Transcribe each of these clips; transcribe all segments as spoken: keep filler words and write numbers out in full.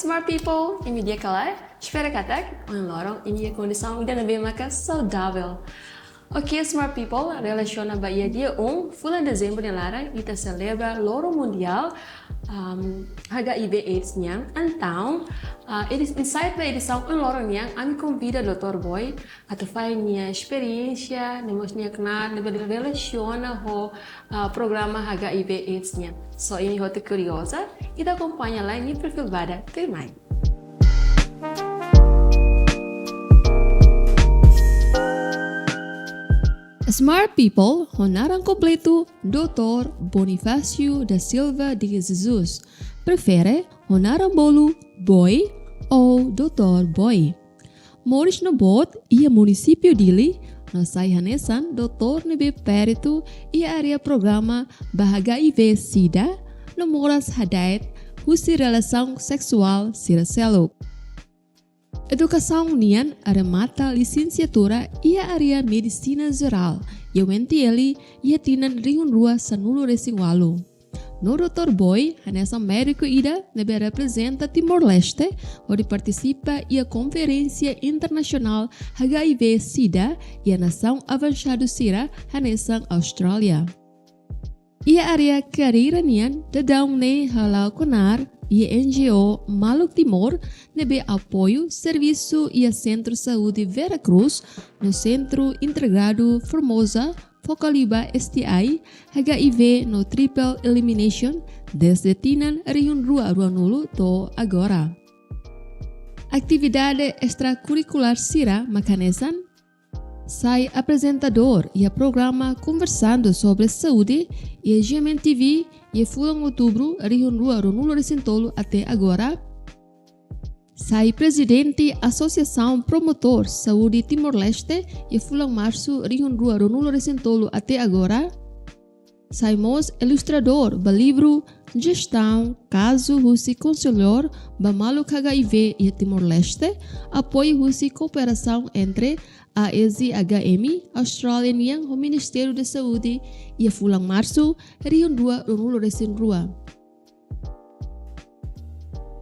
Smart people, imi di'ak ka lae? Espera katak ohin loron imi iha kondisaun ida ne'ebé maka saudavel. Oke, smart people, relasiona ba iha dia um fulan Dezembru nia laran, ita selebra Loron Mundiál, um, H I V AIDS nian. Entaun, uh, edis-, insight ba edisaun ohin loron nian, ami konvida doutór Boy atu fahe nia esperiénsia, no mós nia knaar, ne'ebé relasiona ho, uh, programa H I V AIDS nian. So, imi hotu kurioza, ita akompaña lai nia perfil badak tuirmai. Smart people, ho naran kompletu doutór Bonifácio da Silva de Jesus. Prefere ho naran bolu Boy ou doutór Boy. Moris no boot iha munisípiu Dili, no sai hanesan doutór ne'ebé peritu iha área programa ba H I V SIDA, no moras hadaet husi relasaun seksuál sira seluk. Edukasaun nian remata lisensiatura iha área medisina jerál iha U N T L iha tinan rihun rua sanulu resin walu. No doutór Boy hanesan médiku ida ne'ebé reprezenta Timor-Leste hodi partisipa iha konferénsia internasionál H I V SIDA iha nasaun avansadu sira hanesan Austrália. Iha área karreira nian, daudaun ne'e hala'o knaar iha N G O Maluk Timor ne'ebé apoiu servisu iha Sentru Saúde Vera Cruz no Sentru Integradu Formosa, foka liu ba S T I, H I V no triple elimination, dezde tinan rihun rua ruanulu to'o agora. Atividade estrakurrikulár sira mak hanesan: sai aprezentadór iha programa Conversando sobre Saúde iha G M N T V iha fulan Outubru rihun rua ruanulu resin tolu até agora. Sai prezidente Asosiasaun Promotór Saúde Timor-Leste iha fulan Marsu rihun rua ruanulu resin tolu até agora. Sai mós ilustradór ba livru Jestaun Kazu husi Konselór ba Maluk H I V iha Timor-Leste, apoiu husi kooperasaun entre A S H M Austrália nian ho Ministériu da Saúde iha fulan Marsu rihun rua ruanulu resin rua.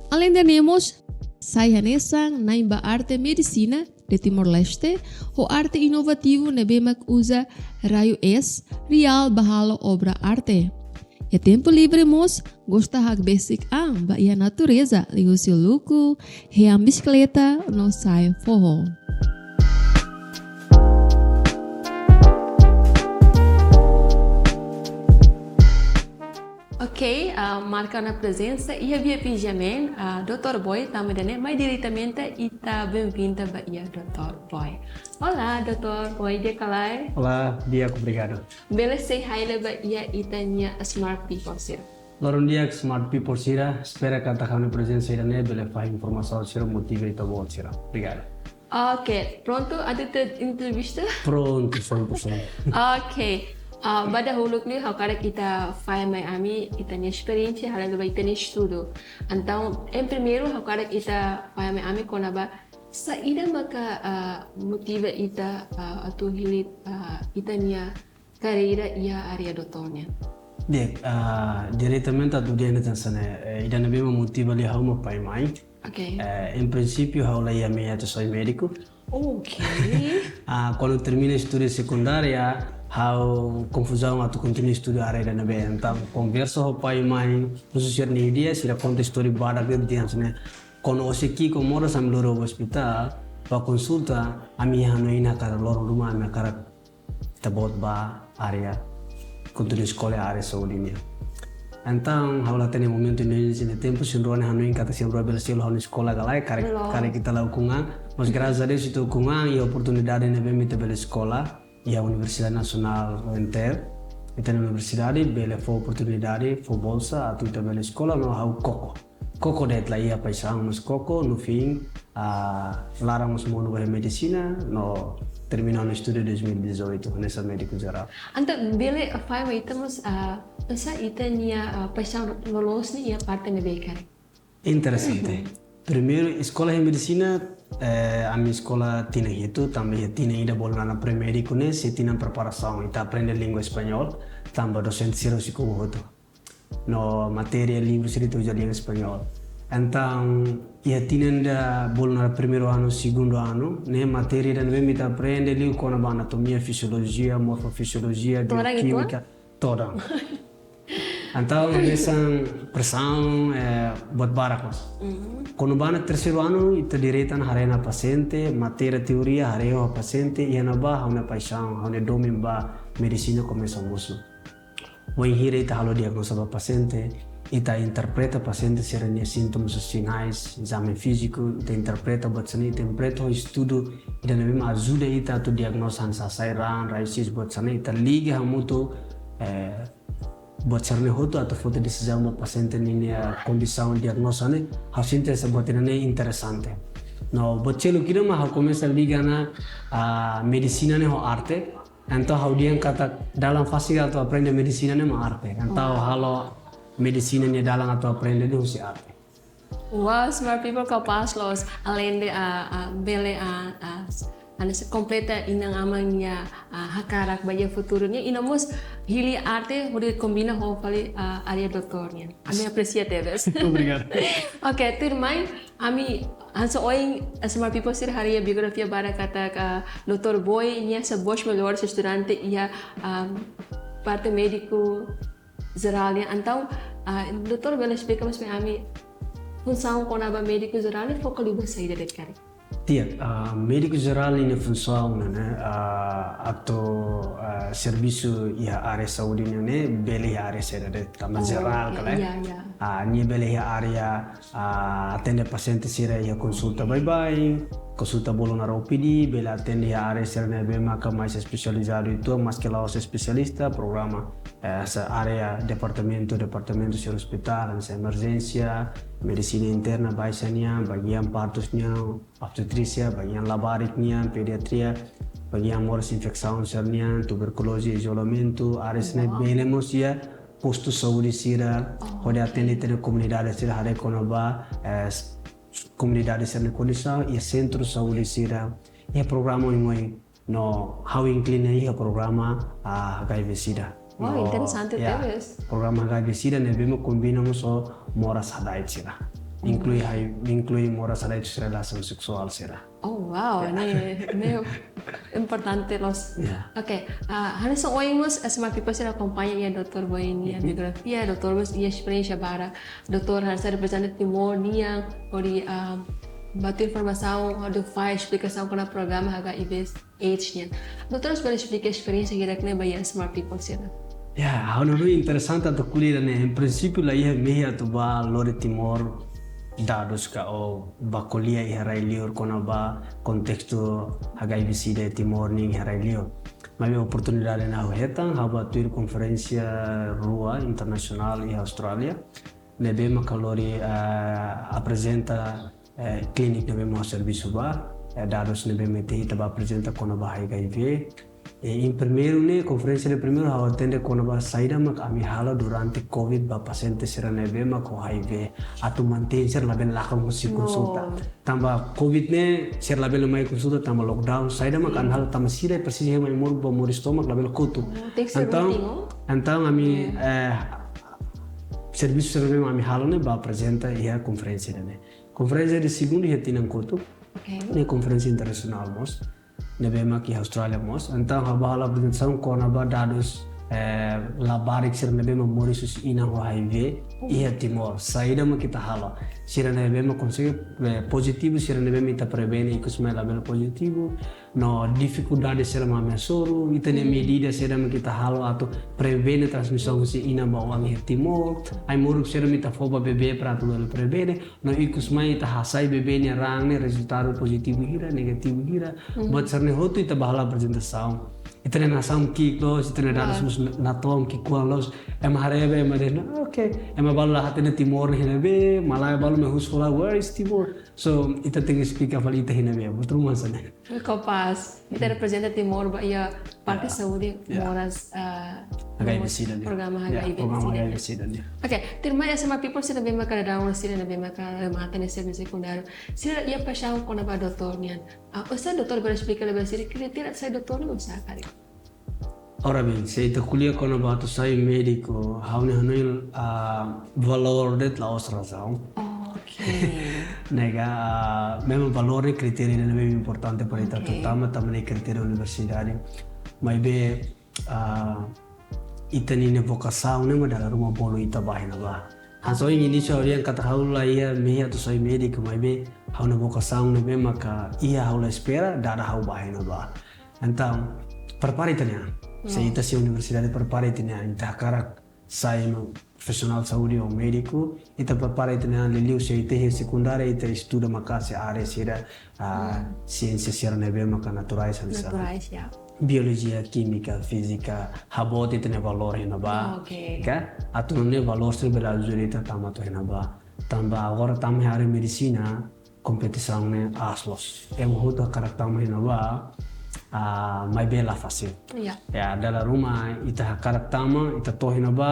Aleinde ne'e mós, sai hanesan na'in ba arte medisina de Timor-Leste, ho arte inovativu ne'ebé mak uza raiu X reál ba halo obra arte. Iha tempu livre mós, gosta hakbesik an ba iha natureza, liuhusi luku, hean bisikleta, no sai foho. Ok, ah, marka ona prezensa iha V I P G M N, ah, doutór Boy, tanba ida-ne'e mai diretamente ita benvinda ba iha doutór Boy. Olá, doutór Boy, di'ak ka lae? Olá, di'ak, obrigadu. Bele say hi lai ba iha ita-nia smart people sira. Loron di'ak, smart people sira, espera katak ha'u-nia prezensa ida-ne'e bele fahe informasaun sira, motiva ita-boot sira. Obrigadu. Ok, prontu atu ita entrevista? Prontu, cem por cento. Ok. Ah, ba dahuluk liu, ha'u hakarak ita fahe mai ami ita-nia esperiénsia, halo ba ita-nia estudu. Entaun, em primeiru, ha'u hakarak ita fahe mai ami kona-ba saida maka, ah, motiva ita, ah, atu hili, ah, ita-nia karreira iha área doutór nian? Di'ak, ah, diretamente atu dehan hanesan ne'e, eh, ida ne'ebé mak motiva liu ha'u mak fahe mai. Ok. Eh, em princípio, ha'u la iha mehi atu sai médiku. Ok. Ah, kuandu termina estudu sekundária, ha'u konfuzaun atu kontinua estudu área ida ne'ebé. Entaun, konversa ho pai ho mãe, husu sira-nia ideia, sira konta istória badak de'it, dehan hanesan ne'e, kuandu ó sei ki'ik moras, ami lori ba ospitál, ba konsulta, ami hanoin hakarak loron ruma, ami hakarak ita-boot ba área, kontinua eskola área saúde nian. Entaun, ha'u la hatene momentu ne'e, iha tempu sira-ne'e hanoin katak sira bele selu ha'u-nia eskola ka lae, karik, Loos. karik ita la ukun an. Mas graças a Deus ita ukun an, iha oportunidade ne'ebé mak ita bele eskola iha Universidade Nasionál U N T L. Ita-nia universidade bele fó oportunidade, fó bolsa, atu ita bele eskola no ha'u koko. Koko de'it, la iha paixaun, mas koko, no fim, ah, laran mós monu ba iha medisina, no termina ha'u-nia estudu dois mil e dezoito, hanesan médiku jerál. Entaun, bele fahe mai ita mós, ah, hanesan ita-nia, ah, paixaun loloos ne'e iha parte ne'ebé karik? Interesante. Uhum. Primeiru, eskola iha medisina, eh, ami eskola tinan hitu, tanba iha tinan ida bolu naran pré-médiku ne'e, sei tinan preparasaun, ita aprende língua espanhol, tanba dosente sira husi Kuba hotu. No matéria, livru sira ita uza lian espanhol. Entaun, iha tinan ida bolu naran primeiru anu, segundu anu, ne'e matéria ida ne'ebé mak ita aprende liu kona-ba anatomia, fisiolojia, morfofisiolojia, bioquímica, todan. Entaun, hanesan presaun, eh, buat barak mós. Kuandu bá ona terseiru anu, ita direta ona haree ona pasiente, matéria teoria, haree ho pasiente, iha ne'ebá ha'u-nia paixaun, ha'u-nia domin ba medisina komesa mosu. Wainhira ita halo diagnoza ba pasiente, ita interpreta pasiente sira-nia sintomas, sinais, ezame fíziku, ita interpreta buat sira-ne'e, ita interpreta ho estudu, ida ne'ebé mak ajuda ita atu diagnoza hanesan sai raan, rasis, buat sira-ne'e, ita liga hamutuk, eh, buat sira-ne'e hotu atu foti desizaun ba pasiente ninia kondisaun diagnoza ne'e, ha'u sente hanesan buat ida-ne'e interesante. No, buat seluk ida mak ha'u komesa liga ona, ah, medisina ne'e ho arte, entaun ha'u dehan katak dalan fasil atu aprende medisina ne'e mak arte. Entaun halo medisina nia dalan atu aprende ne'e husi arte. Wow, smart people kapás loos, aleinde, ah, ah, bele, ah, ah, s-, hanesan kompleta inan-aman nia, ah, hakarak ba iha futuru nian, i no mós hili arte hodi kombina ho fali, ah, área doutór nian. Ami apresia tebes. Obrigadu. Oke, tuirmai, ami hanesan ohin, eh, smart people sira haree iha biografia badak katak, ah, doutór Boy nia hanesan bos melhores estudante iha, ah, parte médiku jerál nian. Entaun, ah, doutór bele esplika mós mai ami funsaun kona-ba médiku jerál ne'e foka liu ba saida de'it karik? Di'ak, ah, médiku jerál ninia funsaun ne'e, ah, atu, ah, servisu iha área saúde nian ne'e, bele iha área saida de'it, tanba jerál, oke, ka lae? Iya, iya. Ah, nia bele iha área, ah, atende pasiente sira iha konsulta baibain, konsulta bolu naran O P D, bele atende iha área sira ne'ebé maka mais espesializadu uitoan, maske la'ós espesialista, programa, eh, hanesan área departamentu, departamentu sira ospitál, hanesan emerjénsia, medisina interna, baixa nian, bagian partus nian, obstetrísia, bagian labarik nian, pediatria, bagian moras infesaun sira-nian, tuberkuloze, izolamentu, área sira-ne'e bele mós iha postu saúde sira, hodi atende ita-nia komunidade sira haree kona-ba, eh, s-, komunidade sira-nia kondisaun, iha sentru saúde sira, iha programa oioin, no ha'u inklui ona iha programa, ah, H I V sida. Wow, interesante tebes. Programa H I V sida ne'ebé mak kombina mós ho moras hada'et sira. Inklui hai, inklui moras hada'et sira relasaun seksuál sira. Oh, wow, ne'e, ne'e importante loos. Ya. Oke, ah, hanesan ohin mós, eh, smart people sira akompaña iha doutór Boy nia biografia, doutór mós iha esperiénsia barak. Doutór hanesan reprezenta Timor nian, hodi, ah, bá tuir informasaun, hodi fó esplikasaun kona-ba programa H I V AIDS nian. Doutór, bele esplika esperiénsia hirak ne'e ba iha smart people sira? Ya, ha'u hanoin interesante atu ko'alia ne'e, em princípio, la iha mehi atu bá lori Timor dadus ka ou bá ko'alia iha rai-liur kona-ba kontestu H I V sida iha Timor nian iha rai-liur. Maibé oportunidade ne'e ha'u hetan, ha'u bá tuir konferénsia rua internasionál iha Austrália. Ne'ebé maka lori, eh, aprezenta, eh, klínika ne'ebé mak servisu ba, eh, dadus ne'ebé mak ita bá aprezenta kona-ba H I V. Eh, iha primeiru ne'e, konferénsia ida primeiru ha'u atende kona-ba saida mak ami halo durante covid ba pasiente sira ne'ebé mak ho H I V atu mantein sira labele lakon husi konsulta. Tanba covid ne'e sira labele mai konsulta tanba lockdown, saida mak ami halo tanba sira presiza iha mai moruk ba moris tomak labele kotu. Tenke ser rutin, oh. Entaun ami, eh, servisu sira ne'ebé mak ami halo ne'e bá aprezenta iha konferénsia ida-ne'e. Konferénsia ida segundu iha tinan kotuk. Oke. Ne'e konferénsia internasionál mós. Ne'ebé mak iha Austrália mós. Entaun ha'u bá halo aprezentasaun kona-ba dadus, eh, labarik sira ne'ebé mak moris husi inan ho H I V iha Timor. Saida mak ita halo. Sira ne'ebé mak konsege, eh, pozitivu, sira ne'ebé mak ita prevene ikus mai labele pozitivu. No difikuldade sira mak ami hasoru, ita-nia medida saida mak ita halo atu prevene transmisaun husi inan ba oan iha Timor. Ai-moruk saida mak ita fó ba bebé para atu bele prevene. No ikus mai ita hasai bebé nia raan ne'e rezultadu pozitivu hira, negativu hira. Buat sira-ne'e hotu ita bá halo aprezentasaun. Ita-nia nasaun ki'ik loos, ita-nia dadus mós natoon ki'ik-oan loos. Ema haree bá, ema dehan, "Oke." Ema balu la hatene Timor ne'e iha ne'ebé, malae balu mak husu fali, "Where is Timor?" So, ita tenke esplika fali ita iha ne'ebé, buat ruma hanesan ne'e. Kapás, ita reprezenta Timor ba iha parte saúde, moras, ah, H I V sida nian. Programa H I V sida nian. Oke, tuirmai, smart people sira ne'ebé maka daudaun sira ne'ebé maka remata nia ensinu sekundáriu. Sira iha paixaun kona-ba doutór nian. Ah, oinsá doutór bele esplika liu ba sira, kritériu atu sai doutór ne'e oinsá karik? Ora bem, se ita ko'alia kona-ba atu sai médiku, ha'u-nia hanoin, ah, valór de'it la'ós razaun. Oh, oke. Ne'e ka, ah, memang valór ne'e kritéria ne'ebé importante para ita atu tama, tanba ne'e kritéria universidade. Maibé, ah, ita-nia vokasaun ne'e mak dala ruma bolu ita ba iha ne'ebá. Hanesan inísiu ha'u dehan katak ha'u la iha mehi atu sai médiku, maibé ha'u-nia vokasaun ne'ebé maka iha ha'u la espera, dada ha'u ba iha ne'ebá. Entaun, prepara ita-nia an. Se ita sai universidade, prepara ita-nia an, ita hakarak sai ema profisionál saúde ou médiku, ita prepara ita-nia an liuliu se ita iha sekundária, ita estuda maka'as área sira, ah, siénsia sira ne'ebé maka naturais, hanesan Naturais, ya. biolojia, kímika, fízika, haboot ita-nia valór iha ne'ebá. Ah, oke. Ka? Atu nune'e valór sira bele ajuda ita tama to'o iha ne'ebá. Tanba agora tama iha área medisina, kompetisaun ne'e aas loos. Ema hotu hakarak tama iha ne'ebá, ah, maibé la fasil. Ya. Ya, dala ruma ita hakarak tama, ita to'o iha ne'ebá,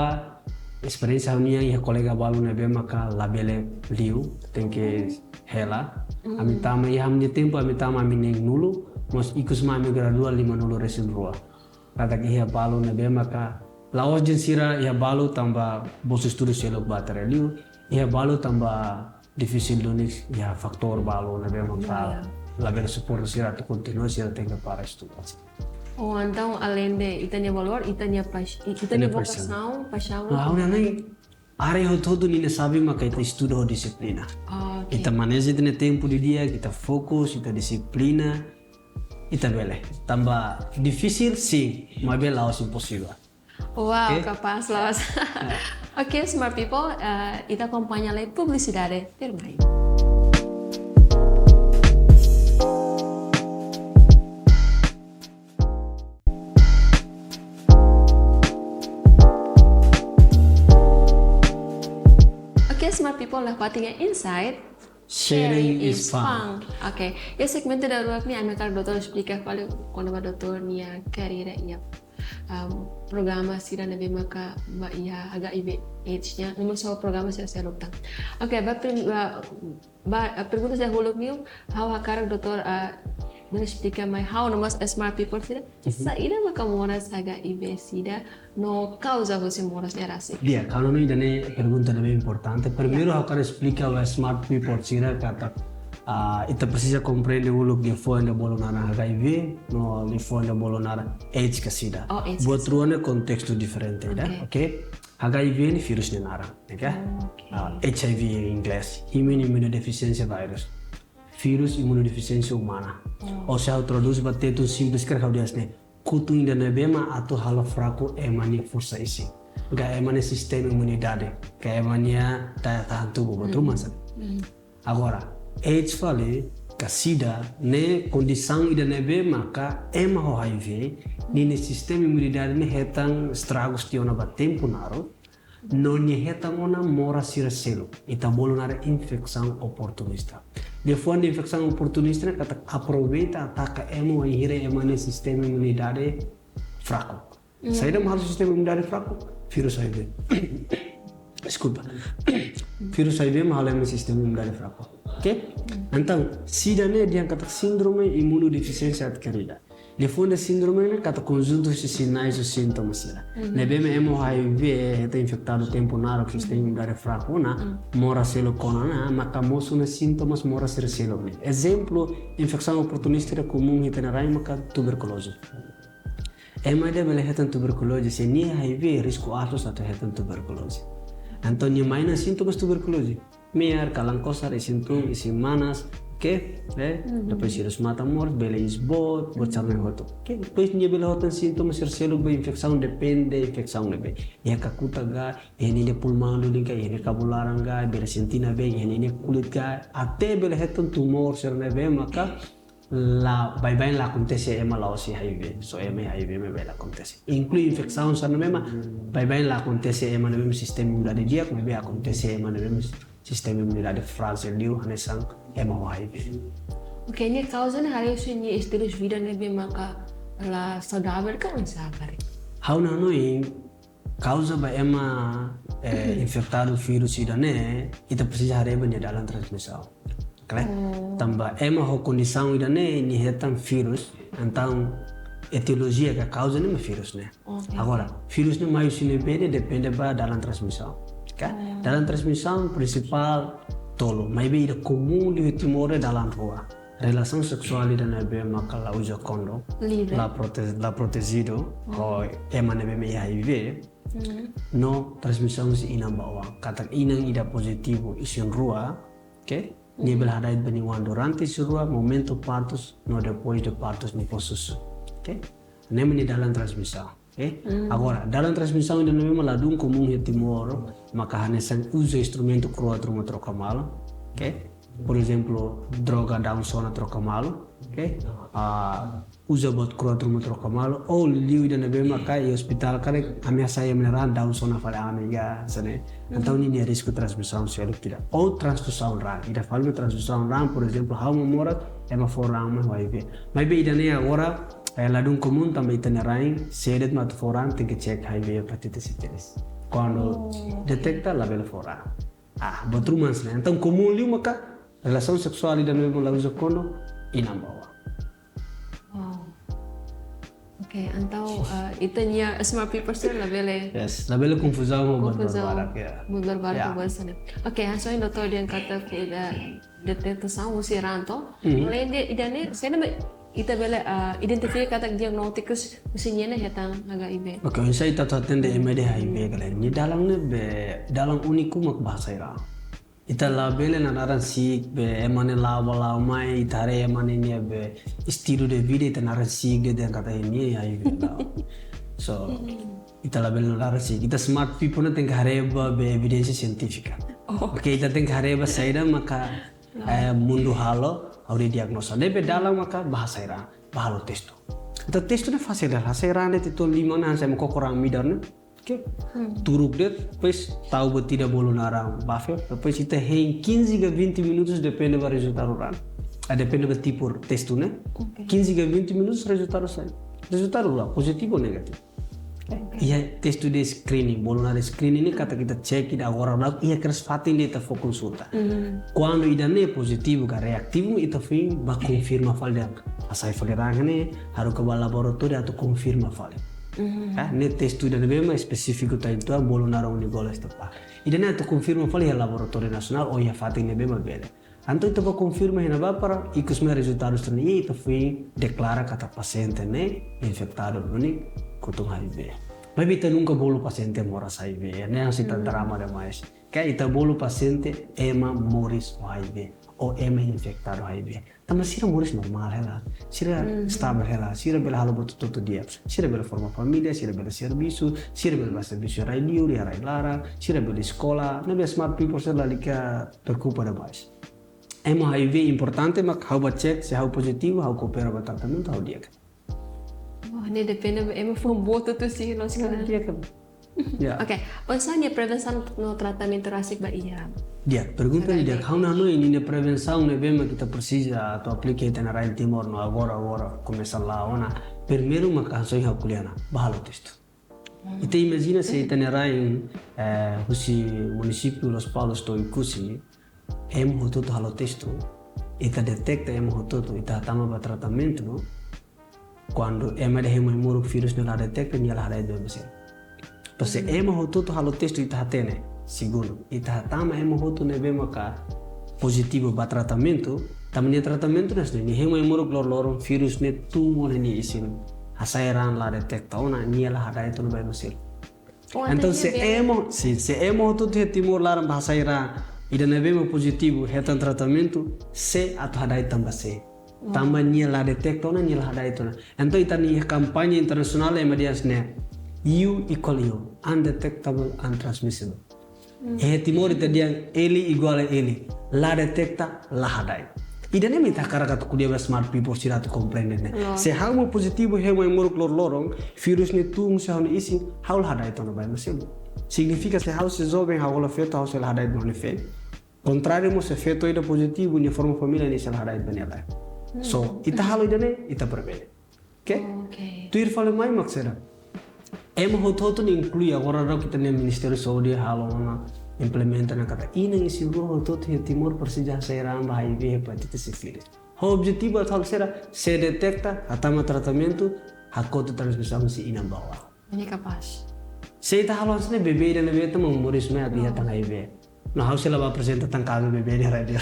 esperiénsia ha'u-nian iha kolega balu ne'ebé maka labele liu, tenke hela. Ami tama iha ami-nia tempu, ami tama ami neen-nulu, mas ikus mai ami gradua lima-nulu resin rua. Katak iha balu ne'ebé maka la'ós dehan sira iha balu tanba bolsa estudu seluk ba tara liu, iha balu tanba difisil duni iha faktór balu ne'ebé maka Ya, ya. labele suporta sira atu kontinua, sira tenke para estuda. Oh, entaun, além de ita-nia valór, ita-nia paix-, i-, ita-nia Ita-nia paixaun. vokasaun, paixaun. Nah, ha'u-nia an, área hotu-hotu ninia xave maka ita estuda ho dixiplina. Ah, oke. Ita maneja ita-nia tempu didi'ak, ita fokus, ita dixiplina, ita bele. Tanba difisil, sin, maibé la'ós imposivel. Wow, Oke? kapás loos. Ya. Oke, smart people, eh, ita akompaña lai publisidade tuirmai. Oke, smart people, la patinga insight. Sharing is fun. Oke, iha segmentu daruak ne'e ami hakarak doutór esplika fali kona-ba doutór nia karreira iha, um, programa sira ne'ebé maka ba iha H I V AIDS nian, no mós programa sira seluk tan. Oke, ba prim-, ba, ba, eh, pergunta sira uluk nian, ha'u hakarak doutór, eh, bele esplika mai ha'u no mós smart people sira, Mhm. saida maka moras H I V sida, no kauza husi moras ne'e rasik. Di'ak, ha'u hanoin ida-ne'e pergunta ne'ebé importante. Primeiru, Ya. ha'u hakarak esplika ba smart people sira katak, ah, ita presiza komprende uluk liafuan ida bolu naran H I V, no liafuan ida bolu naran AIDS ka sida. Oh, AIDS Buat ka sida. rua ne'e kontestu diferente, ida, Oke. oke? H I V ne'e vírus nia naran, oke? Oh, oke. Ah, H I V iha inglés, Human Immunodeficiency Virus. Vírus imunodefisiénsia umana. Oh. Ou se ha'u tradús ba tetun simples karik ha'u dehan hanesan ne'e. Kutun ida ne'ebé mak atu halo fraku ema nia forsa isin. Ka ema nia sistema imunidade. Ka ema nia daya tahan tubuh, buat Mm. ruma hanesan ne'e. Mm. Agora, AIDS fali, ka sida, ne'e kondisaun ida ne'ebé maka ema ho H I V, ninia sistema imunidade ne'e hetan estragus tiha ona ba tempu naruk, no nia hetan ona moras sira seluk. Ita bolu naran infesaun oportunista. Liafuan infesaun oportunista ne'e katak aproveita ataka ema wainhira ema nia sistema imunidade fraku. Mm. Saida mak halo sistema imunidade fraku? Vírus H I V. Deskulpa. Vírus H I V mak halo ema sistema imunidade fraku. Oke? Entaun, sida ne'e dehan katak síndrome imunodefisiénsia adkerida. Liafuan ida síndrome ne'e katak konjuntu husi sinais no sintomas sira. Mhm. Ne'ebé ema ho H I V hetan infetadu tempu naruk, sistema imunidade fraku ona, Mm. moras seluk kona ona, maka mosu ona sintomas moras sira seluk ne'e. Ezemplu, infesaun oportunista ida komún iha ita-nia rai maka tuberkuloze. Ema ida bele hetan tuberkuloze, se nia H I V, risku aas loos atu hetan tuberkuloze. Entaun nia mai ona sintomas tuberkuloze. Me'ar, kalan kosar, isin tun, isin manas, oke? Eh, Mhm. depois sira matan moras, bele iis boot, buat sira-ne'e hotu. Oke, depois nia bele hetan sintomas sira seluk ba infesaun, depende infesaun ne'ebé. Iha kakutak ka, iha ninia pulmaun duni ka, iha ninia kabun laran ka, bele sente nabeen, iha ninia kulit ka, até bele hetan tumór sira ne'ebé maka la, baibain la akontese ema la'ós H I V, só ema H I V mak bele akontese. Inklui infesaun sira ne'ebé mak baibain la akontese ema ne'ebé mak sistema imunidade di'ak, maibé akontese ema ne'ebé mak sistema imunidade frájil liu, hanesan ema ho H I V. Oke, nia kauza ne'e haree husi nia estilu vida ne'ebé maka la saudavel ka oinsá karik? Ha'u hanoin kauza ba ema, eh, infetadu vírus ida-ne'e, ita presiza haree ba nia dalan transmisaun. Kale? Oh. Tanba ema ho kondisaun ida-ne'e, nia hetan vírus, entaun etiolojia ka kauza ne'e mak vírus ne'e. Oke. Agora, vírus ne'e mai husi ne'ebé ne'e depende ba dalan transmisaun. Ka? Oh. Dalan transmisaun prinsipál tolu. Maibé ida komún liu iha Timor ne'e dalan rua. Relasaun seksuál ida ne'ebé maka la uza kondom, Livre. la prote-, la protejidu, ho ema ne'ebé mak iha H I V. No transmisaun husi inan ba oan. Katak inan ida pozitivu isin rua, oke? Nia bele hada'et ba nia oan durante isin rua, momentu partus, no depois de partus nia fó susu. Oke? Ne'e mak nia dalan transmisaun. Oke? Agora, dalan transmisaun ida ne'ebé mak ladún komún iha Timor, maka hanesan uza instrumentu kro'at ruma troka malu. Oke? Por ezemplu, droga daun sona troka malu. Oke? Ah, uza buat kro'at ruma troka malu. Ou liu ida ne'ebé maka iha ospitál karik ami hasai ema nia raan daun sona fali ami ka, hanesan ne'e. Entaun ne'e nia risku transmisaun seluk ida. Ou transfuzaun raan. Ida fali mak transfuzaun raan, por ezemplu, ha'u mak moras, ema fó raan mai ho H I V. Maibé ida ne'e agora, eh, ladún komún tanba ita-nia rain, sé de'it mak atu fó raan, tenke cek H I V, hepatitis, sífilis. Kuandu detekta, labele fó raan. Ah, buat ruma hanesan ne'e. Entaun komún liu maka relasaun seksuál ida ne'ebé mak la uza kondom, inan ba oan. Wow. Oke, entaun, eh, ita-nia smart people sira labele Yes, labele konfuzaun ho buat Konfuzaun. barbarak, ya. buat barbarak Ya. ho buat hanesan ne'e. Oke, hanesan ohin doutór dehan katak ida detektasaun husi raan to. Além de ida ne'e, saida mak ita bele, eh, identifika katak diagnóstiku husi nia ne'e hetan H I V. Oke, oinsá ita atu hatene ema ida iha H I V ka lae? Nia dalan ne'ebé, dalan úniku mak bá hasai raan. Ita labele naran siik be ema ne'e la'o bá la'o mai, ita haree ema ne'e nia be estilo de vida, ita naran siik dehan katak nia iha H I V, la'o. So, ita labele naran siik. Ita smart people ne'e tenke haree ba be evidénsia sientífika. Oh. Oke, ita tenke haree ba saida maka, eh, mundu halo, hodi diagnosa. Ne'ebé dalan maka bá hasai raan, bá halo testu. Entaun testu ne'e fasil, hasai raan de'it uitoan liman hanesan ema koko raan midar ne'e. Oke. Turuk de'it, depois tau buat ida bolu naran buffer, depois ita hein quinze ka vinte minutus depende ba rezultadu raan. Ah, depende ba tipu testu ne'e. Oke. Quinze ka vinte minutus rezultadu sai. Rezultadu la, pozitivu ou negativu. Oke. Iha testu de screening, bolu naran screening ne'e katak ita cek ida agora la iha kedas fatin ida ita fó konsulta. Kuandu ida ne'e pozitivu ka reativu, ita foin bá konfirma fali dehan hasai fali raan ne'e, haruka bá laboratóriu atu konfirma fali. Ah, ne'e testu ida ne'ebé mak espesífiku tan uitoan, bolu naran Uni Goles Tepá. Ida ne'e atu konfirma fali iha laboratóriu nasionál ou iha fatin ne'ebé mak bele. Entaun ita bá konfirma iha ne'ebá para ikus mai rezultadu sira-ne'e, ita foin deklara katak pasiente ne'e infektadu duni kotun H I V. Maibé ita nunka bolu pasiente moras H I V, ne'e hanesan ita drama demais. Ka ita bolu pasiente ema moris ho H I V, ou ema infektadu H I V. Tanba sira moris normál hela, sira stabil hela, sira bele halo buat hotu-hotu di'ak. Sira bele forma família, sira bele servisu, sira bele bá servisu iha rai-liur, iha rai-laran, sira bele eskola, ne'ebé smart people sira lalika preokupa demais. Ema H I V importante, mak ha'u bá cek, se ha'u pozitivu, ha'u koopera ba tratamentu, ha'u di'ak. Oh, ne'e depende ba ema fó buat hotu sih, lójika. Di'ak. Ya. Oke, oinsá nia prevensaun no tratamentu rasik ba iha? Di'ak, pergunta ne'e di'ak. Ha'u hanoin nia prevensaun ne'ebé mak ita presiza atu aplika iha ita-nia rain Timor no agora, agora komesa la'o ona. Primeiru maka hanesan ohin ha'u ko'alia ona, bá halo testu. Ita imajina se ita-nia rain, eh, husi munisípiu Lospalos to'o Oekusi, ema hotu-hotu halo testu, ita detekta ema hotu-hotu, ita hatama ba tratamentu, kuandu ema ida hein mai moruk vírus ne'e la detekta, nia la hada'et ba ema seluk. Entaun se ema hotu-hotu halo testu, ita hatene. Segundu, ita hatama ema hotu ne'ebé maka pozitivu ba tratamentu, tanba nia tratamentu ne'e hanesan ne'e, nia hein mai moruk loroloron, vírus ne'e tun ona nia isin, hasai raan la detekta ona, nia la hada'et ona ba ema seluk. Oh, entaun se ema, sin, se ema hotu-hotu iha Timor laran bá hasai raan, ida ne'ebé mak pozitivu, hetan tratamentu, sé atu hada'et tan ba sé? Tanba nia la detekta ona, nia la hada'et ona. Entaun ita-nia kampaña internasionál ema dehan hanesan ne'e, U equal U, undetectable, untransmissible. Iha Timor ita dehan L igual a L, la detekta, la hada'et. Ida ne'e mak ita hakarak atu ko'alia ba smart people sira atu komprende ne'e. Se ha'u mak pozitivu hein mai moruk loroloron, vírus ne'e tun husi ha'u-nia isin, ha'u la hada'et ona ba ema seluk. Signifika se ha'u sei joven, ha'u hola feto, ha'u sei la hada'et ba ha'u-nia feen. Kontráriu mós, se feto ida pozitivu, nia forma família, nia sei la hada'et ba nia lae. So, ita halo ida ne'e, ita prevene. Oke? Oke. Tuir fali mai mak saida? Ema hotu-hotu ne'e inklui agora daudaun ita-nia Ministériu Saúde halo ona, implementa ona katak inan isin rua hotu-hotu iha Timor presiza hasai raan ba H I V, hepatitis, sífilis. Ho objetivu atu halo saida? Se detekta, hatama tratamentu, hakotu transmisaun husi inan ba oan. Ne'e kapás. Se ita halo hanesan ne'e, bebé ida ne'ebé ita mak moris mai atu iha tan H I V. No ha'u sei la bá aprezenta tan kabe bebé ne'e rai dia.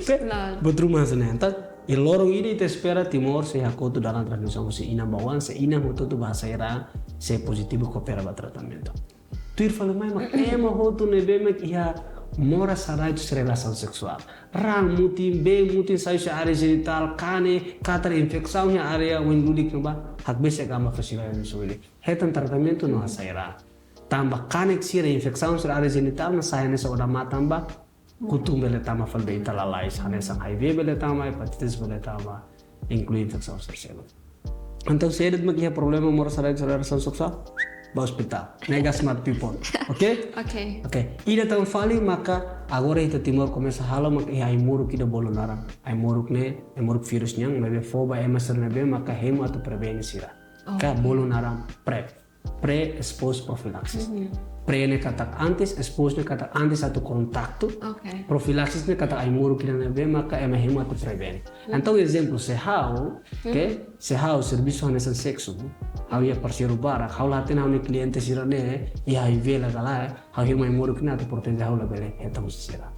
Klaru. Buat ruma hanesan ne'e. Entaun, iha loron ida ita espera Timor sei hakotu dalan transmisaun husi inan ba oan, se inan hotu-hotu bá hasai raan, sei pozitivu, koopera ba tratamentu. Tuir fali mai mak ema hotu ne'ebé mak iha moras sadaik husi relasaun seksuál. Raan mutin, been mutin sai husi área jenitál, kanek, katar, infesaun iha área oin lulik ne'ebá, hakbesik ema fila fali iha ne'e. Hetan tratamentu no hasai raan. Tanba kanek sira, infesaun sira área jenitál mak sai hanesan odamatan ba, kutung bele tama fali ba ita lalais, hanesan H I V bele tama, hepatitis bele tama, inklui infesaun sira seluk. Entaun, se de'it mak iha problema moras sadaik husi relasaun seksuál, bá ospitál. Ne'e ka, smart people. Oke? Oke. Oke. Ida tan fali maka agora ita Timor komesa halo maka iha ai-moruk ida bolu naran. Ai-moruk ne'e, ai-moruk vírus nian, maibé fó ba ema sira ne'ebé maka hemu atu prevene sira. Ka, oke, bolu naran PrEP. Pre-expose prophylaxis. Mhm. Pre ne'e katak antes, expose ne'e katak antes atu kontaktu. Oke. Prophylaxis ne'e katak ai-moruk ida ne'ebé maka ema hemu atu prevene. Mhm. Entaun, ezemplu, se ha'u, oke, mhm, se ha'u servisu hanesan seksu, ha'u iha parseiru barak, ha'u la hatene ha'u-nia kliente sira ne'e iha H I V la ka lae, ha'u hemu ai-moruk ne'e atu proteje ha'u labele hetan husi sira.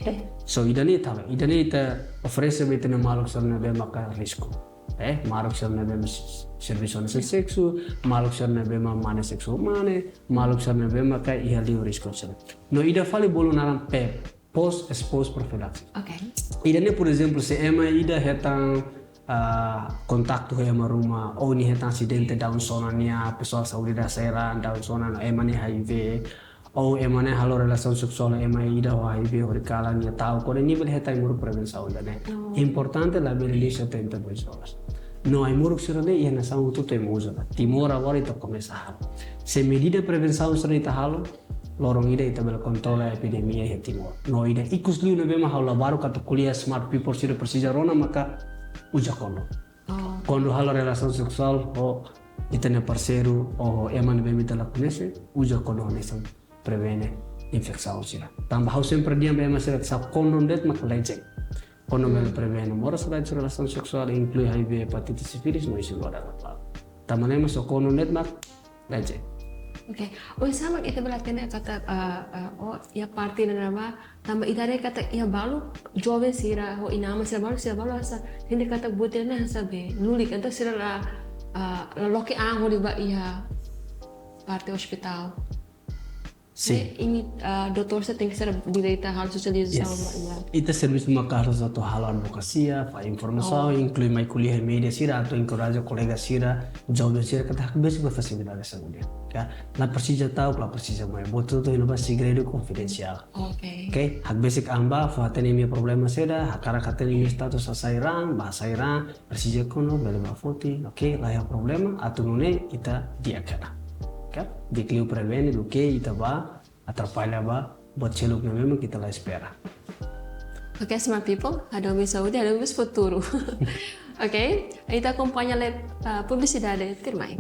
Oke. So, ida-ne'e ita, ida-ne'e ita oferese ba ita-nia maluk sira ne'ebé maka risku. Eh, maluk sira ne'ebé mak s-, servisu hanesan seksu, maluk sira ne'ebé mak mane seksu ho mane, maluk sira ne'ebé maka iha liu risku sira. No ida fali bolu naran PEP, post expose prophylaxis. Oke. Ida-ne'e, por ezemplu, se ema ida hetan, ah, kontaktu ho ema ruma, ou nia hetan asidente daunsona nian, pesoál saúde ida hasai raan daunsona no ema ne'e H I V, ou ema ne'e halo relasaun seksuál ho ema ida ho H I V horikalan, nia ta'uk, kona-ba ne'e nia bele hetan ai-moruk prevensaun ida-ne'e. Oh. Importante labele liu setenta e dois horas. No ai-moruk sira-ne'e iha nasaun hotu-hotu ema uza ona. Timor agora ita komesa halo. Se medida prevensaun sira ita halo, loron ida ita bele kontrola epidemia iha Timor. No ida ikus liu ne'ebé mak ha'u labarik atu ko'alia smart people sira presiza rona maka uza kondom. Oh. Kuandu halo relasaun seksuál ho ita-nia parseiru ou ho ema ne'ebé mak ita la koñese, uza kondom hanesan prevene infesaun sira. Tanba ha'u sempre dehan ba ema sira, se kondom de'it mak lejek. Kondom, hmm, bele prevene moras sadaik husi relasaun seksuál, inklui H I V, hepatitis, sífilis no isin loron ida. Tanba ne'e mak se kondom de'it mak lejek. Oke. Oinsá mak ita bele hatene katak, ah, ah, oh, iha parte ne'ebá, tanba ita haree katak iha balu, joven sira, ho inan-aman sira balu, sira balu hanesan, sente katak buat ne'e hanesan be lulik, entaun sira la, ah, la loke an hodi bá iha parte ospitál. Sin. Ne'e imi, ah, doutór sira tenke ser direita halo sosializasaun. Yes. Ba imi. Ita servisu maka hanesan atu halo advokasia, fó informasaun, oh, inklui mai ko'alia iha média sira, atu enkoraja kolega sira, joven sira, katak hakbesik ba fasilidade saúde. Ya, la presiza ta'uk, la presiza mai. Buat hotu-hotu iha ne'ebá segredu konfidensiál. Oke. Oke, hakbesik an bá, fó hatene imi-nia problema saida, hakarak hatene imi-nia status hasai raan, bá hasai raan, presiza kondom, bele bá foti, oke, la iha problema, atu nune'e ita di'ak ona. Oke, di'ak liu prevene, duké ita bá atrapalla ba buat seluk ne'ebé mak ita la espera. Oke, smart people, hadomi saúde, hadomi futuru. Oke, ita akompaña lai, ah, publisidade, tuirmai.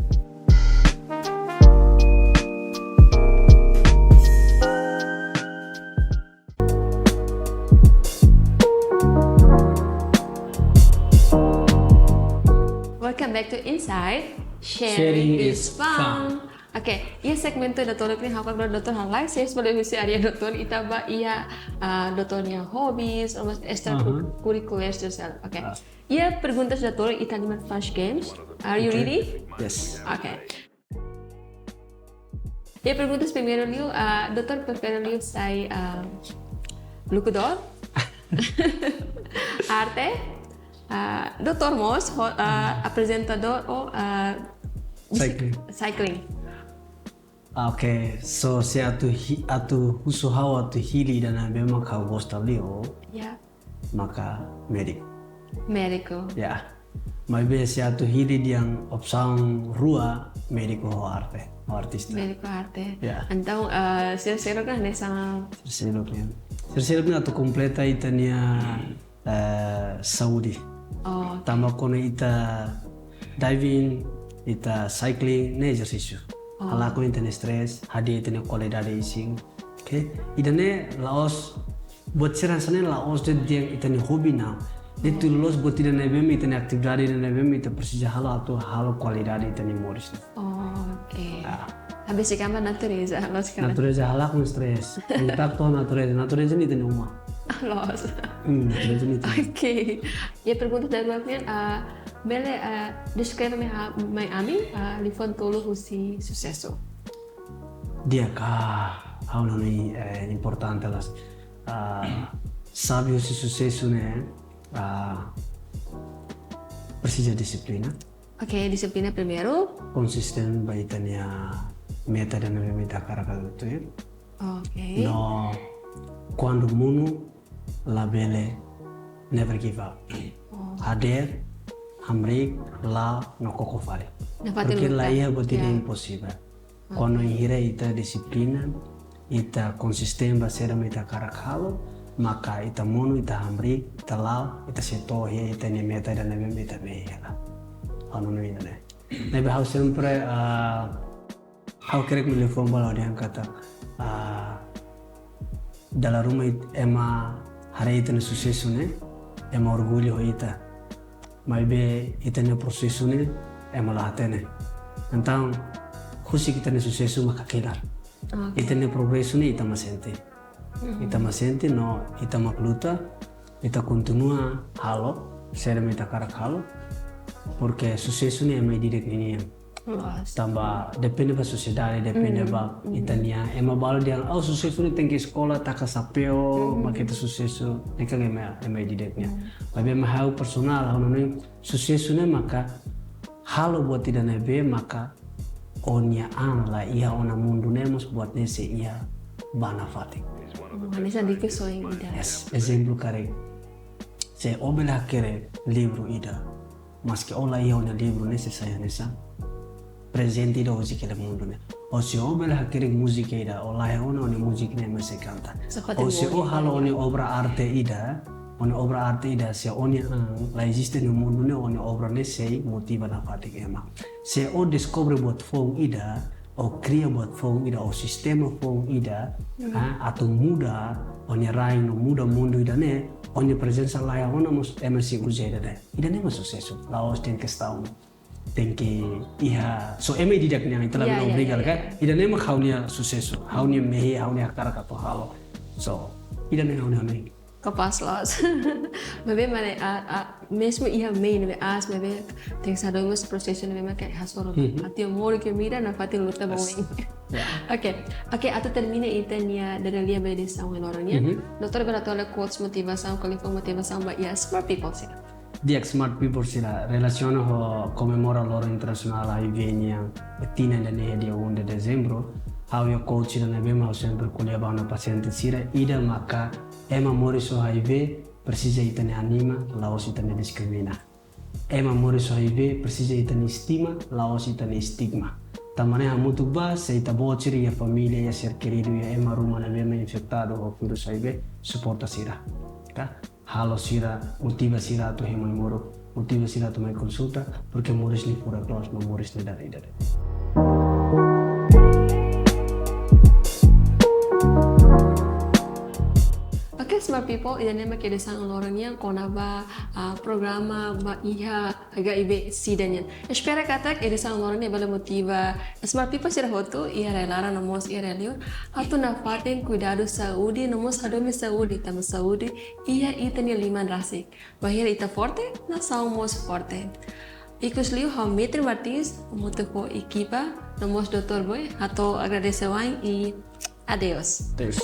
Welcome back to Insight. Sharing is fun. Oke, iha segmentu doutór ne'e ha'u hakarak doutór halai, se bele husi área doutór, ita bá iha, ah, doutór nia hobbies, ou mais extracurriculars, aha, sira. Oke. Ah. Iha perguntas doutór, ita halimar flash games. Are you ready? Yes. Oke. Iha perguntas primeiru liu, ah, doutór prefere liu sai, ah, lookudór, arte, ah, doutór mós, ho-, ah, aprezentadór ou, ah, bisikleta? Cycling. Cycling. Ah, oke, so se atu hi-, atu husu ha'u atu hili ida ne'ebé mak ha'u gosta liu. Ya. Maka médiku. Médiku. Ya. Maibé se atu hili dehan opsaun rua, médiku ho arte, ho artista. Médiku ho arte. Ya. Entaun, eh, sira seluk ne'e hanesan? Sira seluk ne'e. Sira seluk ne'e atu kompleta ita-nia, eh, saúde. Oh, oke. Tanba kona ita diving, ita cycling, ne'e ezersísiu. Oh. Halakon ita-nia stress, hadi'a ita-nia kualidade isin. Oke, ida-ne'e la'ós, buat sira hanesan ne'e la'ós de'it dehan ita-nia hobi, não. Ne'e tuir loloos buat ida ne'ebé mak ita-nia atividade ida ne'ebé mak ita presiza halo atu halo kualidade ita-nia moris. Oh, oke. Ah. Habis ikan ba natureza, loos ka lae? Natureza halakon stress. Kontaktu ho natureza. Natureza ne'e ita-nia uma. Loos. Hmm, natureza ne'e ita-nia. Oke. Iha pergunta daruak nian, ah, bele, ah, deskreve mai ha-, mai ami, ah, liafuan tolu husi susesu. Di'ak, ah, ha'u hanoin, eh, importante loos. Ah, xave husi susesu ne'e, ah, presiza dixiplina. Oke, dixiplina primeiru. Konsistente ba ita-nia meta ida ne'ebé mak ita hakarak atu tuir. Oke. No kuandu monu, labele, never give up. Oh. Hadeer, hamriik, la'o, no koko fali. Nafatin Porque luta. La iha buat ida Ya. imposivel. Kuandu bainhira ita dixiplina, ita konsistente ba saida mak ita hakarak halo, maka ita monu, ita hamriik, ita la'o, ita sei to'o iha ita-nia meta ida ne'ebé mak ita mehi hela. Ha'u hanoin ida-ne'e. Ne'ebé ha'u sempre, ah, ha'u hakarak hato'o liafuan ba la'o dehan katak, ah, dala ruma it-, ema haree ita-nia susesu ne'e, ema orgullu ho ita. Maibé ita-nia prosesu ne'e, ema la hatene. Entaun, husik ita-nia susesu maka kelar. Oke. Ita-nia progresu ne'e ita mak sente. Ita mak sente no ita mak luta, ita kontinua halo saida mak ita hakarak halo. Porque susesu ne'e ema ida-idak ninian. Loos. Tanba depende ba sosiedade, depende ba ita-nia, ema balu dehan, oh, susesu ne'e tenke eskola, taka xapeu, mak ita susesu, ne'e kan ema, ema ida-idak nian. Maibé ema, ha'u personál, ha'u hanoin susesu ne'e maka halo buat ida ne'ebé maka ó-nia an la iha ona mundu ne'e mós buat ne'e sei iha ba nafatin. Oh, hanesan diskusaun ida. Yes, ezemplu karik. Se ó bele hakerek livru ida, maski ó la iha ó-nia livru ne'e sei sai hanesan prezente ida husik hela mundu ne'e. Ou se ó bele hakerek múzika ida, ó la iha ona, ó-nia múzika ne'e ema sei kanta. Seperti Ou se ó múzika. Halo ó-nia obra arte ida, ó-nia obra arte ida, se ó-nia an la eziste iha mundu ne'e, ó-nia obra ne'e sei motiva nafatin ema. Se ó deskobre buat foun ida, ó kria buat foun ida, ó sistema foun ida, ah, atu muda ó-nia rain no muda mundu ida-ne'e, ó-nia prezensa la iha ona mós ema sei uza ida-ne'e. Ida-ne'e mak susesu. La'ós tenke kestaun, tenke iha, só ema ida-idak nian, ita labele, Ya, ya, obriga, ya, kan? Ida-ne'e mak ha'u-nia susesu, ha'u-nia mehi, ha'u-nia hakarak atu halo. So, ida-ne'e ha'u-nia mehi. Kapás loos. Maibé mane, a, a, mezmu iha mehi ne'ebé aas, maibé tenke hadomi mós prosesu ne'ebé mak hasoru. Atu moru ke mira, nafatin luta ba oin. Ya. Oke, oke, atu termina ita-nia dada lia ba edisaun ohin loron nian. Doutór bele hato'o quotes motivasaun, ka liafuan motivasaun ba iha smart people sira. Di'ak, smart people sira, relasiona ho komemora Loron Internasionál HIV nian, tinan ida-ne'e iha dia um de dezembro, ha'u iha quote ida ne'ebé mak ha'u sempre ko'alia ba ha'u-nia pasiente sira, ida maka, ema moris ho HIV presiza ita-nia anima, la'ós ita-nia diskrimina. Ema moris ho HIV presiza ita-nia estima, la'ós ita-nia estigma. Tanba ne'e hamutuk ba, se ita-boot sira iha família, iha ser keridu, iha ema ruma ne'ebé mak infetadu ho vírus HIV, suporta sira. Ka? Halo sira, motiva sira atu hein mai moruk, motiva sira atu mai konsulta, porque moris ne'e furak loos, no moris ne'e dala ida de'it. Oke, smart people, ida-ne'e mak edisaun ohin loron nian kona-ba, ah, programa ba iha HIV SIDA nian. Espera katak edisaun ohin loron nian bele motiva smart people sira hotu, iha rai-laran no mós iha rai-liur, atu nafatin kuidadu saúde, no mós hadomi saúde, tanba saúde iha ita-nia liman rasik. Bainhira ita forte, nasaun mós forte. Ikusliu ha'u Mitri Martins, hamutuk ho ekipa, no mós doutór Boy, hato'o agradese wa'in i adeus. Adeus.